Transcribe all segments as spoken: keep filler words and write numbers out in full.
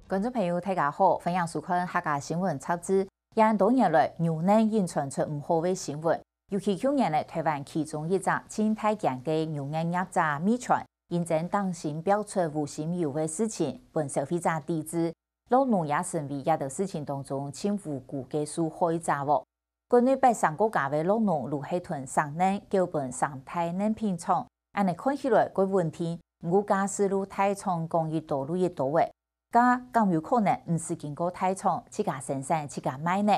觀眾朋友，大家好，歡迎收看客家新聞雜誌。這恁多年來，牛奶引傳出毋好个新聞，尤其舊年呢，臺灣其中一隻盡大間个牛奶業者味全，因爭擔心標出無心油个事情，分消費者抵制，落農也成為這兜事情當中盡無辜个受害者喔。 國內八成過加个落農都係同生乳攪分生大奶品種，恁呢看起來蓋穩定，毋過假使摎大廠講一多摎一多仔，該敢有可能毋使經過大廠，自家生產自家賣呢？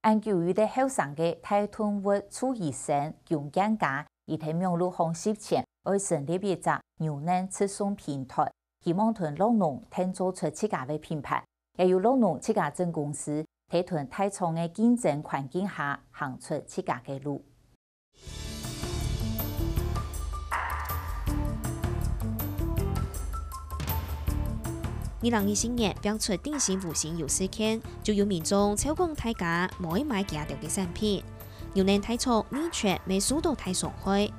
恁久有兜後生个大動物獸醫生弓箭家，佢在網路項集錢，愛成立一隻牛奶直送平臺，希望同落農訂做出自家个品牌。 也有落農自家整公司，在同大廠个競爭環境下行出自家个路。二零一四年爆出頂新無心油事件，就有民眾臭講大家無愛買佢兜个產品。牛奶大廠味全乜受到大傷害。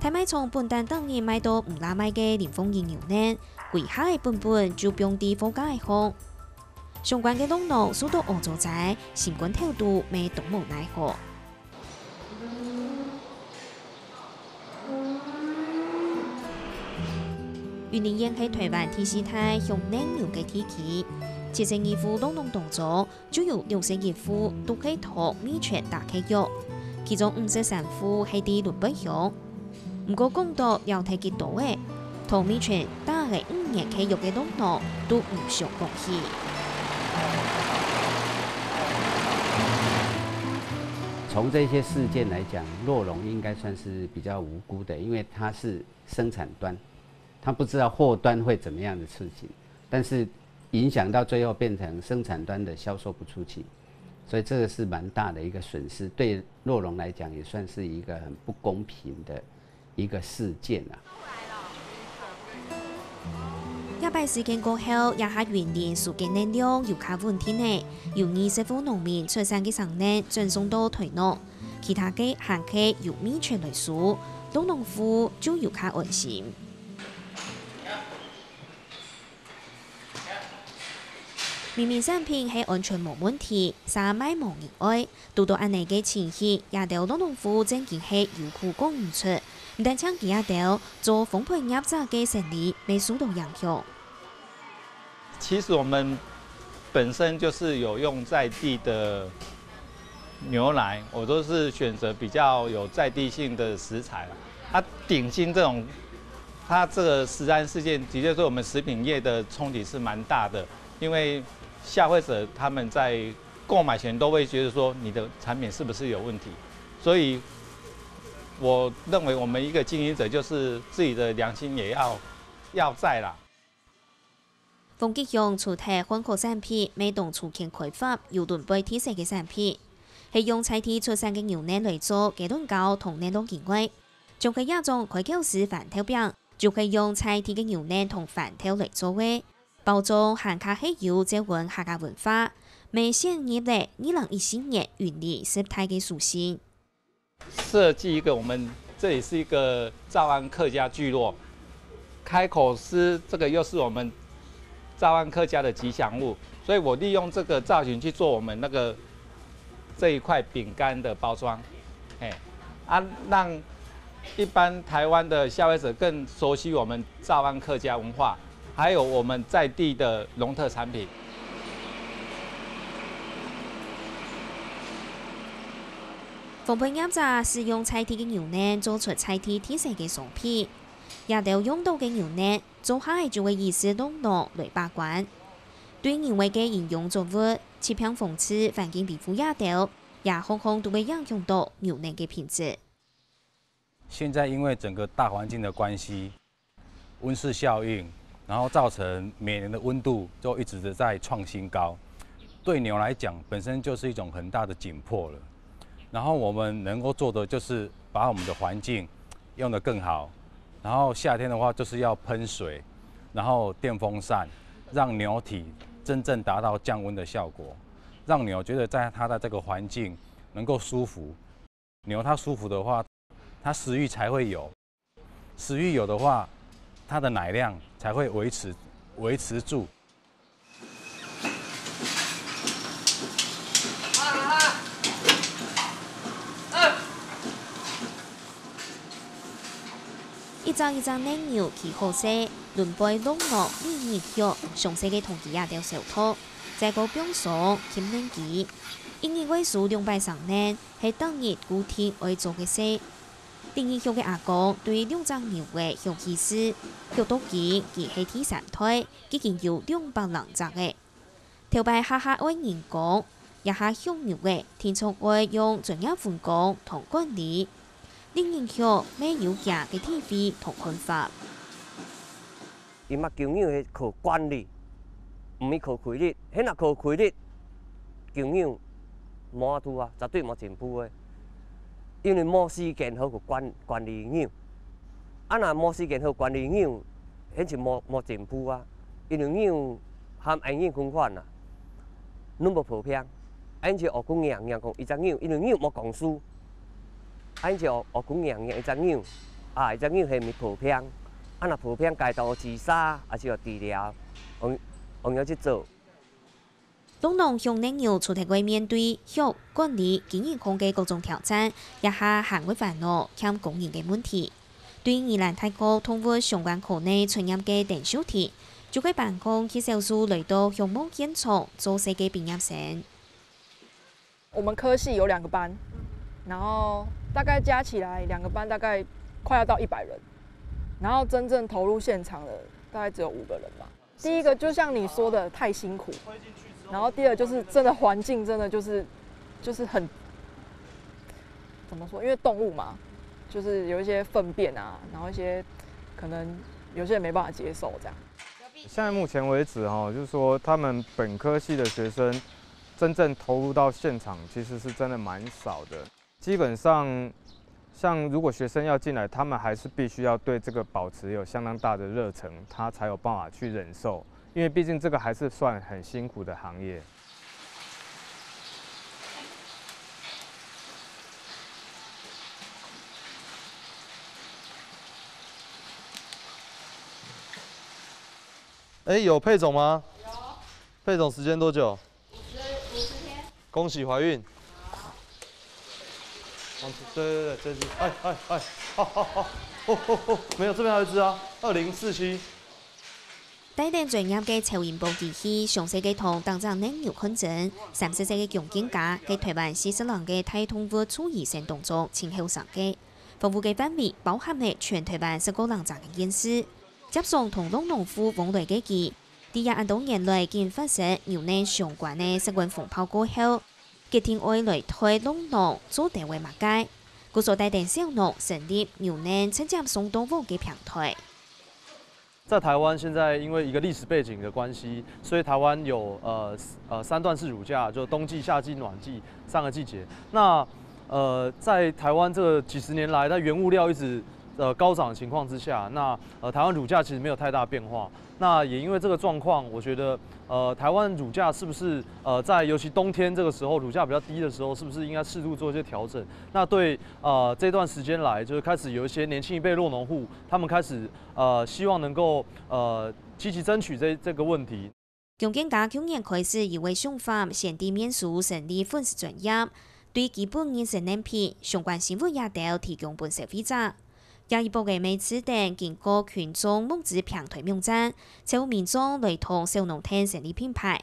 大賣場本旦當日賣到毋罅賣个林鳳營牛奶，歸下个本本就放在貨架項。 相關个落農受到屙糟災，心肝頭都乜當無奈何。雲林縣係臺灣第四大畜奶牛个地區，七十二戶落農當中，就有六十一戶都係同味全打契約，其中五十三戶係在崙背鄉。 毋過講到了忒幾多仔，同味全打了五年契約个落農都毋想放棄。從這些事件來講，落農應該算是比較無辜的，因為它是生產端，它不知道後端會怎麼樣的事情，但是影響到最後變成生產端的銷售不出去，所以這個是蠻大的一個損失，對落農來講也算是一個很不公平的 一個事件啊。這擺事件過後，這下雲林收个奶量有較穩定了，有二十戶農民出產个生乳轉送到臺農，其他个還係由味全來收，落農戶就有較安心。明明產品係安全無問題，嗄賣無人愛， 堵著恁呢个情形，這兜落農戶正經係有苦講毋出。毋單淨佢這兜，做烘焙業者个生理乜受到影響。其實我們本身就是有用在地的牛奶，我都是選擇比較有在地性的食材啦。啊，頂新這種，它這個食安事件的確對我們食品業的衝擊是蠻大的，因為消費者他們在 購買前都會覺得說你的產品是不是有問題，所以我認為我們一個經營者就是自己的良心也要要在啦。豐吉鄉除忒漢口產品，乜當初牽開發有崙背特色个產品，係用在地出產个牛奶來做雞卵糕同奶酪以外， 像係這種開口式番豆餅，就係用在地个牛奶同番豆來做个。包裝還較係有接近客家文化，乜寫入了二零一四年雲林十大个書信。設計一個，我們這裡是一個詔安客家聚落，開口詩這個又是我們詔安客家的吉祥物，所以我利用這個造型去做我們那個這一塊餅乾的包裝，嘿，啊，讓一般台灣的消費者更熟悉我們詔安客家文化，還有我們在地的農特產品。豐沛業者使用在地个牛奶做出在地特色个商品，這兜用到个牛奶 做下仔就會移師農場來把關。對牛仔个營養作物、疾病防治、環境維護這兜，也項項都會影響到牛奶个品質。現在因為整個大環境的關係，溫室效應，然後造成每年的溫度就一直的在創新高。對牛來講，本身就是一種很大的緊迫了。然後我們能夠做的就是把我們的環境用得更好，然後夏天的話就是要噴水，然後電風扇，讓牛體真正達到降溫的效果，讓牛覺得在它的這個環境能夠舒服。牛它舒服的話，它食慾才會有，食慾有的話，它的奶量才會維持維持住。紮一隻乳牛企好勢，輪背挵挵每日畜，詳細个同佢兜消毒，再過放鬆、浸乳機。一日會收兩擺生乳，係逐日固定愛做个事。第二畜个阿公對兩隻牛仔畜起勢，畜到今佢係第三代，已經有兩百零隻了。 頭擺下下愛人工，這下畜牛仔定著愛用專業分工同管理，令人畜乜有佢个地位同看法。因為勼牛係靠慣例，毋係靠氣力，係若靠氣力，勼牛無法度啊，絕對無進步个。因為無時間好去管管理牛，啊若無時間好管理牛， 現時無無進步啊，因為牛和𫣆人共款啊，攏無破病。現時學講贏贏講一隻牛，因為牛無講數，現時學學講贏贏一隻牛，啊一隻牛係毋係破病，啊若破病該當愛注射，還是愛治療，用用藥去做。 挵挵畜乳牛除忒愛面對畜、管理、經營控个各種挑戰，這下還會煩惱欠工人个問題。對宜蘭大學動物相關科系專業个鄧秀婷，就會搬工去少數來到畜牧現場做事个畢業生。我們科系有兩個班，然後大概加起來兩個班大概快要到一百人，然後真正投入現場的大概只有五個人吧。 第一個就像你說的，太辛苦。然後第二就是真的環境真的就是就是很怎么说？因为动物嘛，就是有一些粪便啊，然后一些可能有些人没办法接受这样。现在目前为止哈，就是说他们本科系的学生真正投入到现场，其实是真的蛮少的。基本上，像如果学生要进来，他们还是必须要对这个保持有相当大的热忱，他才有办法去忍受。因为毕竟这个还是算很辛苦的行业。哎，有配种吗？有。配种时间多久？ 恭喜怀孕。对对对，这只，哎哎哎，好好好，哦哦哦，没有，这边还有一只啊，二零四七。帶等專業个超音波機器，詳細个同逐隻乳牛看診。三十歲个姜建嘉，係臺灣四十零个大動物獸醫生當中盡後生个。服務个範圍包含了全臺灣十個零隻个縣市。接上同鹿農戶往來个佢， 在這恁多年來緊發生牛奶相關个食安風暴過後，決定愛來替鹿農做兜仔麼个，故所帶等小農成立牛奶直接送到屋个平台。在台湾现在因为一个历史背景的关系，所以台湾有呃呃三段式乳价，就冬季、夏季、暖季三个季节。那呃在台湾这个几十年来，在原物料一直呃高涨的情况之下，那呃台湾乳价其实没有太大变化。那也因为这个状况，我觉得呃台湾乳价是不是呃在尤其冬天这个时候乳价比较低的时候，是不是应该适度做一些调整？那对呃这段时间来，就是开始有一些年轻一辈酪农户，他们开始呃希望能够呃积极争取这这个问题。 姜建嘉舊年開始有个想法，先在面書成立粉絲專頁，對基本个生產品、相關新聞也都提供分消費者。這一波个每次等經過群眾募資平台網站，就有民眾來同小農店成立品牌，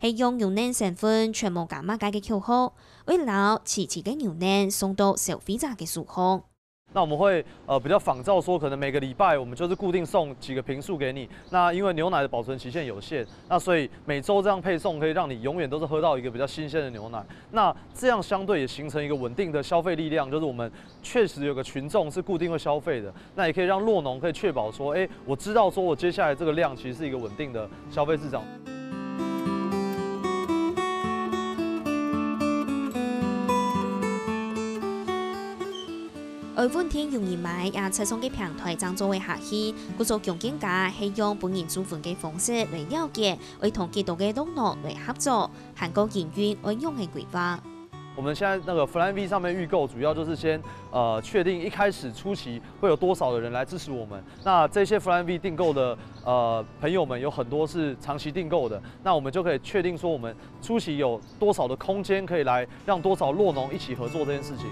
係用牛奶成分全無加麼个个口號，為了直接个牛奶送到消費者个手項。 那我们会呃比较仿照说，可能每个礼拜我们就是固定送几个瓶数给你。那因为牛奶的保存期限有限，那所以每周这样配送，可以让你永远都是喝到一个比较新鲜的牛奶。那这样相对也形成一个稳定的消费力量，就是我们确实有个群众是固定会消费的。那也可以让酪农可以确保说，哎，我知道说我接下来这个量其实是一个稳定的消费市场。 愛穩定有人買，這線上个平台正做會下去，故所姜建嘉係用分人注文个方式來了解，愛同幾多个農場來合作，還過營運愛仰仔規劃。我们现在那个 Flying V 上面预购，主要就是先呃确定一开始初期会有多少的人来支持我们。那这些 Flying V 订购的呃朋友们有很多是长期订购的，那我们就可以确定说我们初期有多少的空间可以来让多少酪农一起合作这件事情。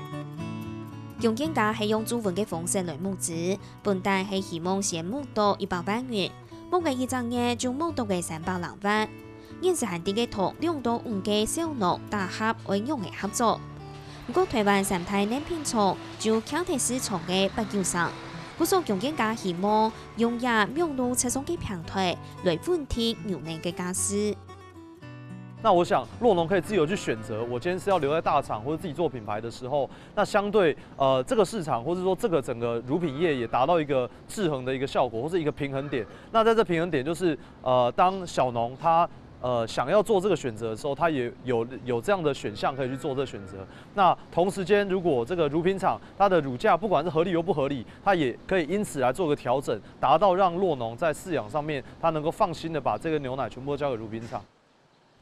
弓箭家係用助運个方式來募資，本旦係希望先募到一百萬銀，募个一隻月就募到个三百零萬。現時還在該討兩到五個小農打合愛仰仔合作。毋過臺灣三大奶品廠就徛在市場个八九成，故所弓箭家希望用這網路直送个平臺來穩定牛奶个價數。那我想，酪農可以自由去選擇，我今天是要留在大廠或者自己做品牌的時候，那相对呃这个市场，或者说这个整个乳品业也达到一个制衡的一个效果，或是一个平衡点。那在这平衡点，就是呃，当小农他呃想要做这个选择的时候，他也有有这样的选项可以去做这个选择。那同时间，如果这个乳品厂它的乳价不管是合理或不合理，它也可以因此来做个调整，达到让酪农在饲养上面他能够放心的把这个牛奶全部都交给乳品厂。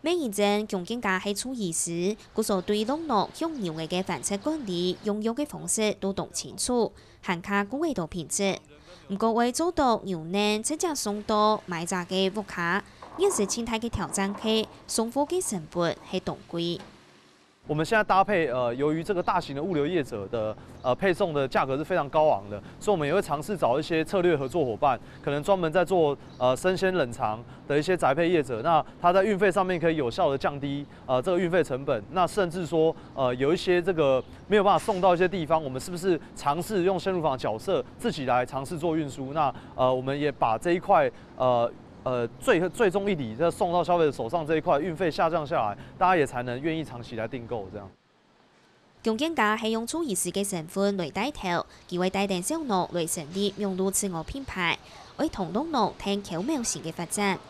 乜認真弓箭家係獸醫師，故所對鹿肉畜牛仔个繁殖管理用藥个方式都當清楚，還較顧得到品質。毋過愛做到牛奶直接送到買者个屋下，現時盡大个挑戰係送貨个成本係當貴。我们现在搭配呃，由于这个大型的物流业者的呃配送的价格是非常高昂的，所以我们也会尝试找一些策略合作伙伴，可能专门在做呃生鲜冷藏的一些宅配业者，那他在运费上面可以有效的降低呃这个运费成本，那甚至说呃有一些这个没有办法送到一些地方，我们是不是尝试用鲜乳坊角色自己来尝试做运输？那呃我们也把这一块呃呃最最终一里在送到消费者手上这一块运费下降下来，大家也才能愿意长期来订购这样。 弓箭家係用獸醫師个身份來帶頭，佢會帶等小農來成立網路自我品牌，愛同鹿農𢯭口妙性个發展。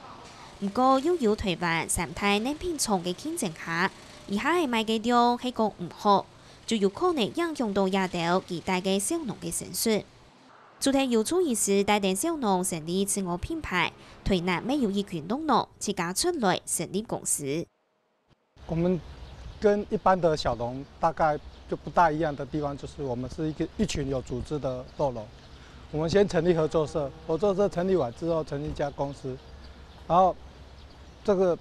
毋過又有臺灣三大奶品廠个競爭下，以下个賣个量係講毋好，就有可能影響到這兜期待个小農个生存。除忒由獸醫師帶等小農成立自我品牌，臺南乜有一群鹿農自家出來成立公司。 我们跟一般的小农大概就不大一样的地方，就是我们是一个一群有组织的肉农。我们先成立合作社，合作社成立完之后成立一家公司，然后这个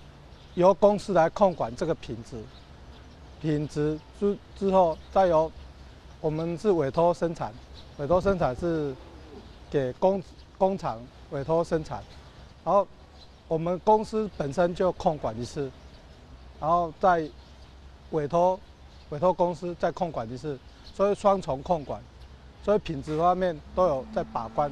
由公司来控管这个品质，品质之之后再由我们是委托生产，委托生产是给工工厂委托生产，然后 我们公司本身就控管一次，然后再委托委托公司再控管一次，所以双重控管，所以品质方面都有在把关。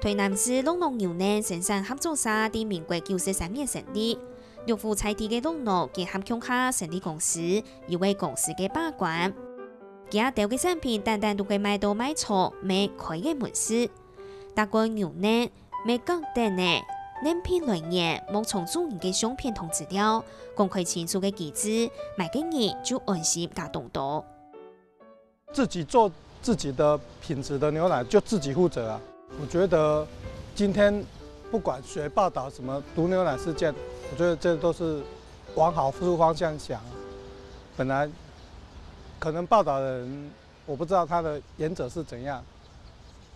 臺南市鹿農牛奶生產合作社在民國九十三年成立， 玉湖在地个鹿農結合共下成立公司，有為公司个把關。佢兜个產品單單都會賣到賣場，乜開个門市。達官牛奶，乜各等呢，奶品來源，莫從主人个相片同資料，公開清楚个機制，買个人就安心加當多。 自己做自己的品质的牛奶，就自己负责啊。我觉得今天不管谁报道什么毒牛奶事件，我觉得这都是往好处方向想。本来可能报道的人，我不知道他的原则是怎样，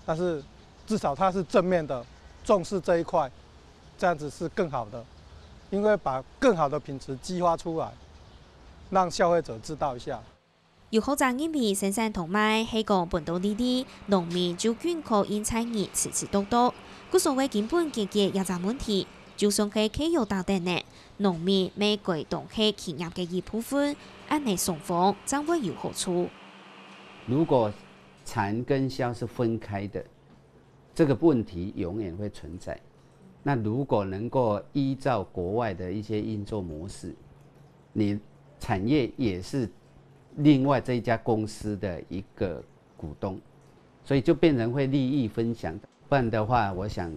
但是至少他是正面的，重视这一块，这样子是更好的，因为把更好的品质激发出来，让消费者知道一下。 有學者認為，生產同賣係講分到利利，農民就緊靠因在你實實到到。故所為根本解決這隻問題，就算係契約打等呢，農民乜該當係企業个一部分，恁呢雙方正會有好處。如果產跟銷是分開的，這個問題永遠會存在。那如果能夠依照國外的一些運作模式，你產業也是另外這一家公司的一個股東，所以就變成會利益分享。不然的話，我想，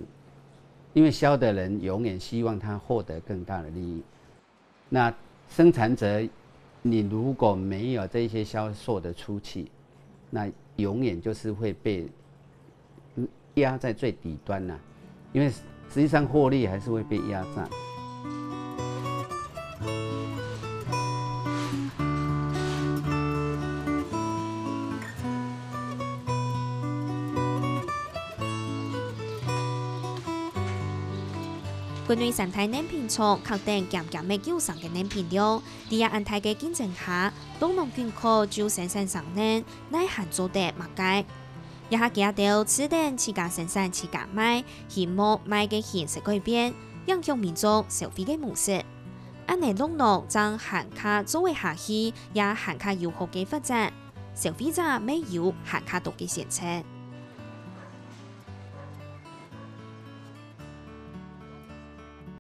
因為銷的人永遠希望他獲得更大的利益，那生產者，你如果沒有這些銷售的出去，那永遠就是會被壓在最底端呐、因為實際上獲利還是會被壓榨。國內三大奶品廠確定減減个九成个奶品量，在這恁大个競爭下，老農緊靠就生產生乳，哪還做得麼个？這下佢兜只等自家生產自家賣，希望賣个形式改變，影響民眾消費个模式。恁呢老農正還較做得下去，也還較有好个發展，消費者乜有還較多个選擇。